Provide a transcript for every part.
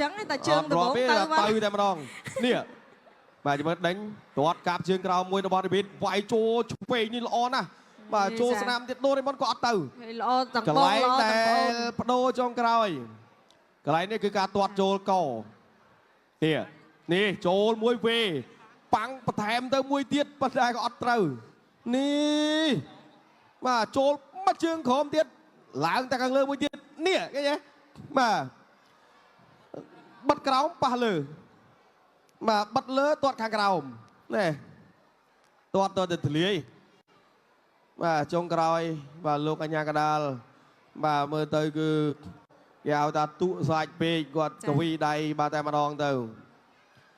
ចឹងតែជើងដំបូង ទេ ទៅមក ទៅតែម្ដងនេះបាទជំរឿដេញទាត់កាប់ជើងក្រោមមួយរបស់ដេវីតវាយចូលឆ្វេងនេះល្អណាស់បាទចូលស្នាមទៀតដូរេមុនក៏អត់ទៅ ហើយល្អទាំង ក បង ន្លែង ល្អ ដែល ទាំងបង បដូរចុងក្រោយកន្លែងនេះគឺការទាត់ចូលកនេះនេះចូលមួយវេប៉ាំងបន្ថែមទៅមួយទៀតប៉ុន្តែក៏អត់ត្រូវនេះបាទចូលមកជើងក្រោមទៀតឡើងតែខាងលើមួយទៀតនេះឃើញទេបាទបិទក្រោមប៉ះលើបាទបិទលើទាត់ខាងក្រោមនេះទាត់ទៅទៅធ្លាយបាទចុងក្រោយបាទលោកអញ្ញាកដាលបាទមើលទៅគឺគេហៅថាទុសាច់ពេកគាត់កវីដៃបាទតែម្ដងទៅ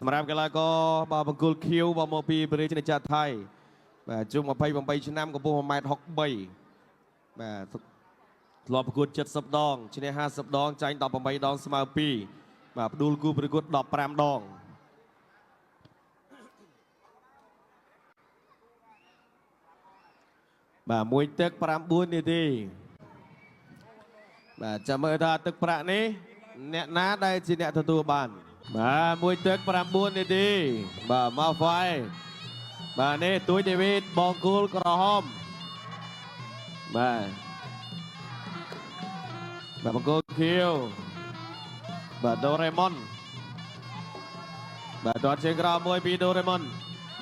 សម្រាប់កីឡាករបាទបង្គោលខៀវបាទមកពីប្រជាជាតិចក្រថៃបាទជុំ28ឆ្នាំកម្ពស់1.63ម៉ែត្របាទធ្លាប់ប្រកួត70ដងឈ្នះ50ដងចាញ់18ដងស្មើ2បាទផ្ដួលគូប្រកួត15ដងបាទមួយទឹក9នាទីបាទចាំមើលថាទឹកប្រាក់នេះអ្នកណាដែលជាអ្នកទទួលបានបាទមួយទឹក9នាទីបាទមកហ្វាយបាទនេះទួយដេវីតបងគូលក្រហមបាទបាទបង្គោលខៀវបាទដូរ៉េមុនបាទទាត់ជើងក្រោមមួយពីដូរ៉េមុន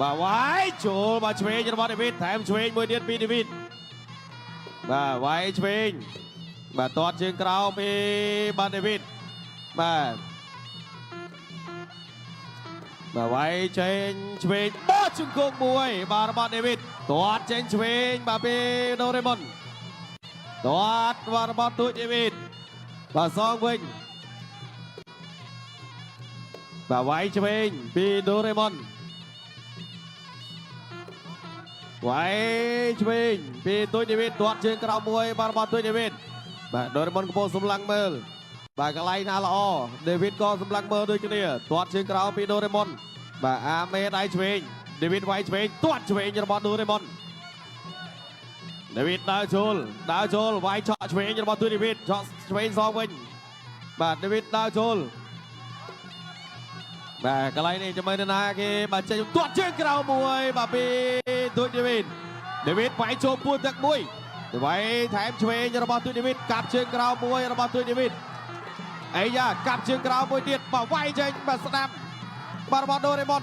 បាទវាយចូលបាទឆ្វេងរបស់ដេវីតថែមឆ្វេងមួយទៀតពីដេវីតបាទវាយឆ្វេងបាទទាត់ជើងក្រោមពីបាទដេវីតបាទបាទវាយចេញឆ្វេងបោះជង្គង់មួយបាទរបស់ដេវីតទាត់ចេញឆ្វេងបាទពីដូរ៉េមុនទាត់បាទរបស់ទូចដេវីតបាទសងវិញបាទវាយឆ្វេងពីដូរ៉េមុនវាយឆ្វេងពីទូចដេវីតទាត់ជើងក្រោមមួយបាទរបស់ទូចដេវីតបាទដូរ៉េមុនកំពុងសម្លឹងមើលបាទកន្លែងណាល្អដេវីតក៏សម្លឹងមើលដូចគ្នាទាត់ជើងក្រោមពីដូរ៉េមុនបាទអាមេដៃឆ្វេងដេវីតវាយឆ្វេងទាត់ឆ្វេងរបស់ដូរ៉េមុនដេវីតដើរចូលដើរចូលវាយឆក់ឆ្វេងរបស់ទូចដេវីតឆក់ឆ្វេងសងវិញបាទដេវីតដើរចូលបាទកន្លែងនេះចាំមើលនរណាគេបាទចេញទាត់ជើងក្រោមមួយបាទពីទូចដេវីតដេវីតវាយចូលពួនទឹកមួយវាយថែមឆ្វេងរបស់ទូចដេវីតកាប់ជើងក្រោមមួយរបស់ទូចដេវីតអីយ៉ាកាប់ជើងក្រោមមួយទៀតបាទវាយចេញបាទស្ដាំបាទរបស់ដូរ៉េមុន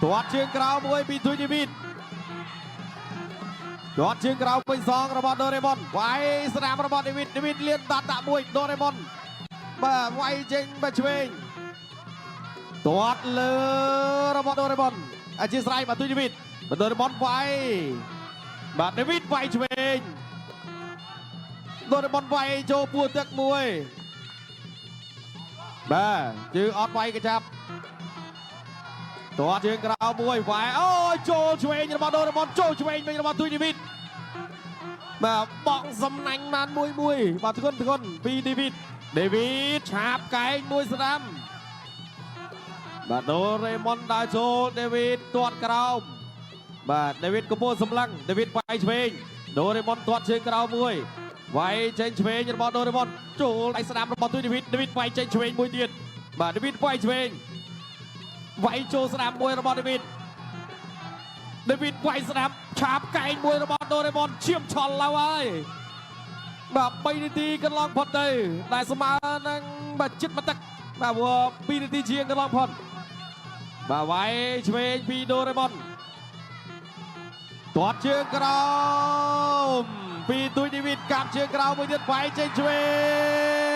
ទាត់ជើងក្រោមមួយពីទូចដេវីតទាត់ជើងក្រោមវិញសងរបស់ដូរ៉េមុនវាយស្ដាំរបស់ដេវីតដេវីតលៀនតាត់ដាក់មួយដូរ៉េមុនបាទវាយចេញបាទឆ្វេងទាត់លើរបស់ដូរ៉េមុនអធិស្ឋានបាទទូចដេវីតបាទដូរ៉េមុនវាយបាទដេវីតវាយឆ្វេងដូរ៉េមុនវាយចូលពួរទឹកមួយបាទជើងអត់វាយកញ្ចាប់ទាត់ជើងក្រោមមួយវាយអូយចូលឆ្វេងរបស់ដូរ៉េមុនចូលឆ្វេងវិញរបស់ទូចដេវីតបាទបងសំណាញ់បានមួយមួយបាទធ្ងន់ធ្ងន់ពីដេវីតដេវីតឆាបកែងមួយស្ដាំបាទដូរ៉េមុនដើរចូលដេវីតទាត់ក្រោមបាទដេវីតកំពុងសម្លឹងដេវីតវាយឆ្វេងដូរ៉េមុនទាត់ជើងក្រោមមួយវាយចេញឆ្វេងរបស់ដូរ៉េមុនចូលដៃស្ដាំរបស់ទូដេវីតដេវីតវាយចេញឆ្វេងមួយទៀតបាទដេវីតវាយឆ្វេងវាយចូលស្ដាំមួយរបស់ដេវីតដេវីតវាយស្ដាំឆាបកែងមួយរបស់ដូរ៉េមុនឈាមឆល់ឡើយហើយបាទ3នាទីកន្លងផុតទៅដែលស្មើនឹងបាទចិត្តមួយទឹកបាទព្រោះ2នាទីជាងកន្លងផុតបាទវាយឆ្វេងពីដូរ៉េមុនទាត់ជើងក្រោមពីទូចដេវីតកាប់ជើងក្រោមមួយទៀតវាយចេញឆ្វេ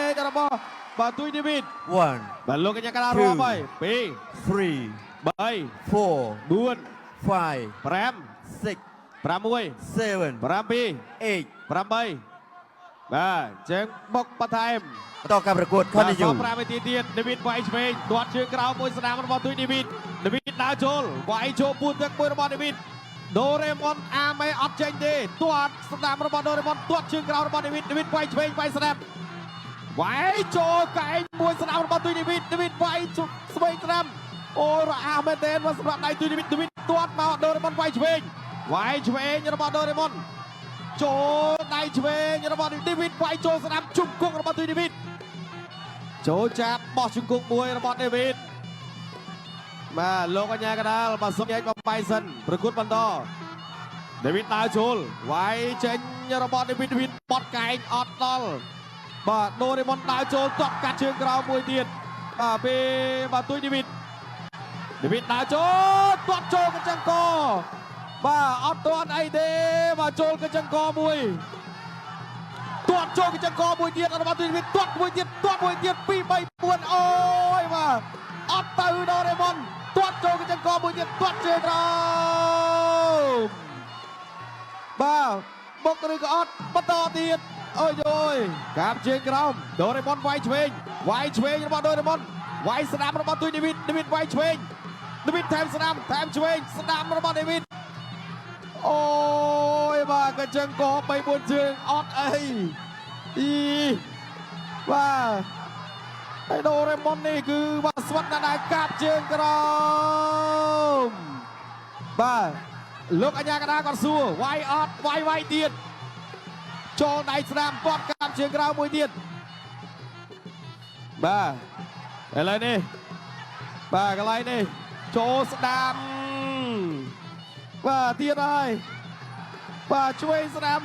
ងរបស់បាទទូចដេវីត One, បាទលោកកញ្ញាកដារាប់ហើយ2 three, 3 four, 4 five, 5 six, 6 seven, 7 eight. 8បាទជើងបុកបន្ថែម បន្តការប្រកួត បាទ continue 5នាទីទៀតដេវីតវាយឆ្វេងទាត់ជើងក្រោមមួយស្ដាំរបស់ទូចដេវីតដេវីតដើរចូលវាយចូលពួនទឹកមួយរបស់ដេវីតដូរ៉េមុនអាមេអត់ចេញទេទាត់ស្ដាំរបស់ដូរ៉េមុនទាត់ជើងក្រោមរបស់ដេវីតដេវីតវាយឆ្វេងវាយស្ដាំវាយចូលកែងមួយស្ដាំរបស់ទូចដេវីតដេវីតវាយឆ្វេងស្ដាំអូរអាមែនទេសម្រាប់ដៃទូចដេវីតដេវីតទាត់មកដូរ៉េមុនវាយឆ្វេងវាយឆ្វេងរបស់ដូរ៉េមុនចូលដៃឆ្វេងរបស់ដេវីតវាយចូលស្ដាំជុំគង់របស់ទូចដេវីត ចូលចាប់បោះជង្គង់មួយរបស់ដេវីតបាទលោកអញ្ញាកដាលបាទសុំញែកបំបីសិនប្រកួតបន្តដេវីតដើរចូលវាយចេញរបស់ដេវីតដេវីតបត់កែងអត់ដល់បាទដូរេម៉ុនដើរចូលទាត់កាត់ជើងក្រោមមួយទៀតបាទពេលបាទទួយដេវីតដេវីតដើរចូលទាត់ចូលកញ្ចឹងកបាទអត់ទាន់អីទេបាទចូលកញ្ចឹងកមួយ ទាត់ចូលកញ្ចឹងកមួយទៀតរបស់ទីវិតទាត់មួយទៀតទាត់មួយទៀត2 3 4អូយបាទអត់ទៅដល់រេម៉ុនទាត់ចូលកញ្ចឹងកមួយទៀតទាត់ជើងក្រោមបាទបុកឬក៏អត់បន្តទៀតអូយអូយកាបជើងក្រោមដូរេម៉ុនវាយឆ្វេងវាយឆ្វេងរបស់ដូរេម៉ុនវាយស្ដាំរបស់ទុយដេវីតដេវីតវាយឆ្វេងដេវីតថែមស្ដាំថែមឆ្វេងស្ដាំរបស់ដេវីតអូយបាទកញ្ចឹងក3 4ជើងអត់អី អីបាទហើយដូរ៉េម៉ុននេះគឺបាទស្វិតណាស់ដែរកាប់ជើងក្រោមបាទលោកអញ្ញាកដាគាត់សួរវាយអត់វាយវាយទៀតចូលដៃស្ដាំពាត់កាប់ជើងក្រោមមួយទៀតបាទឥឡូវនេះបាទកន្លែងនេះចូលស្ដាំបាទទៀតហើយបាទជួយស្ដាំ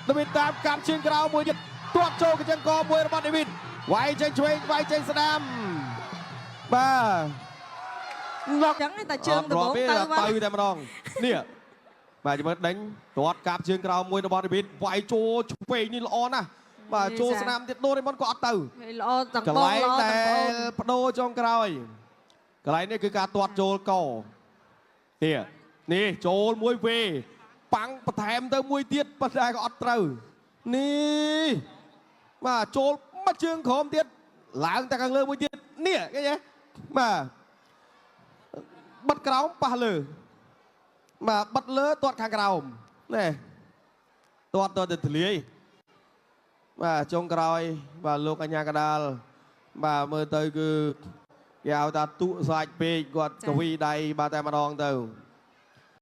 ដេវីតតាមកាប់ជើងក្រោមមួយទៀតទាត់ចូលកញ្ចឹងកមួយរបស់ដេវីតវាយចេញឆ្វេងវាយចេញស្ដាំបាទ អញ្ចឹងតែជើងដំបូងទៅ ទៅតែម្ដងនេះបាទជំរឿដេញទាត់កាប់ជើងក្រោមមួយរបស់ដេវីតវាយចូលឆ្វេងនេះល្អណាស់បាទចូលស្នាមទៀតដូរេម៉ុនក៏អត់ទៅ ហើយល្អទាំង ក បង ន្លែង ល្អ ដែល ទាំងបង បដូរចុងក្រោយកន្លែងនេះគឺការទាត់ចូលកនេះនេះចូលមួយវេប៉ាំងបន្ថែមទៅមួយទៀតប៉ុន្តែក៏អត់ត្រូវនេះបាទចូលមកជើងក្រោមទៀតឡើងតែខាងលើមួយទៀតនេះឃើញទេបាទបិទក្រោមប៉ះលើបាទបិទលើទាត់ខាងក្រោមនេះទាត់ទៅទៅធ្លាយបាទចុងក្រោយបាទលោកអញ្ញាកដាលបាទមើលទៅគឺគេហៅថាទុសាច់ពេកគាត់កវីដៃបាទតែម្ដងទៅ